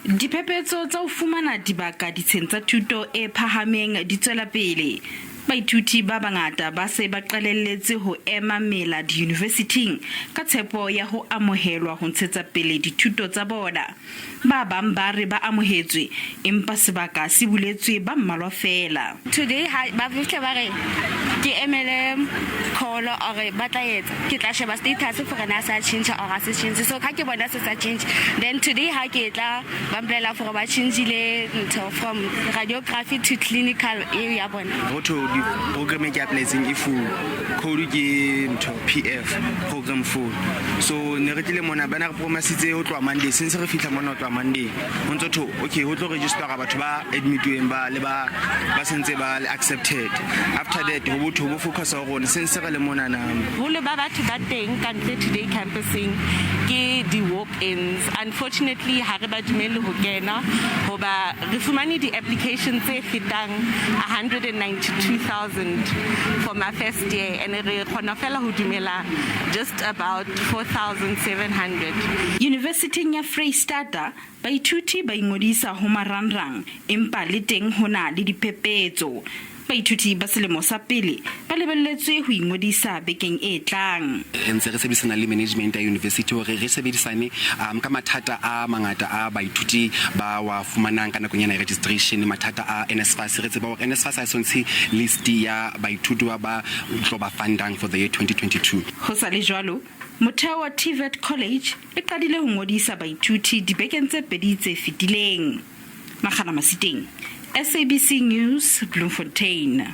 Diphephetso tsa ho fumana dibaka ditsheng tsa thuto e phahameng di tswela pele. Baithuti ba bangata ba se ba qalelletse ho ema mela diyunivesithing ka tshepo ya ho amohelwa ho ntshetsa pele dithuto tsa bona. Ba bang ba re ba amohetswe empa sebaka se buletswe ba mmalwa feela. Today ha ba fihle ba re ke emele call or ba tla etsa ke tla sheba status for na sa change or a se change, so ha ke bona se sa change, then today ha ke tla ba mpolela gore ba changile ntho from radiography to clinical eo ya bona. Ho thwe di-program e ke applyetseng e full code ke ntho PF program full, so ne re tlile mona ba na re promisitse ho tloha Monday. Since re fihla mona ho tloha Monday, ho ntso thwe okay, ho tlo registera batho ba admitiweng ba le ba ba sentse ba le accepted. After that ho botho bo focus ho rona since re le mona na. Boholo ba batho ba teng ka ntle today campuseng ke di-walk-ins. Unfortunately, ha re ba dumelle ho kena hoba re fumane di-application tse fetang 192,000 for my first year, and re kgona fela ho dumela just about 4700. Yunivesithing ya Freistata, baithuti ba ingodisa ho marangrang empa le teng ho na le diphephetso. Baithuti ba selemo sa pele ba lebelletswe ho ingodisa bekeng e tlang. Re ntse re sebedisana le management ya university hore re sebedisane ka mathata a mangata a baithuti ba wa fumanang ka nakong ena ya registration, mathata a NSFAS. Re tseba hore NSFAS ha e so ntshe list ya baithuti ba ba tlo ba fundang for the year 2022. Ho sa le jwalo, motheo wa TVET College e qadile ho ngodisa baithuti dibekeng tse pedi tse fetileng. Makgana Masiteng, SABC News, Bloemfontein.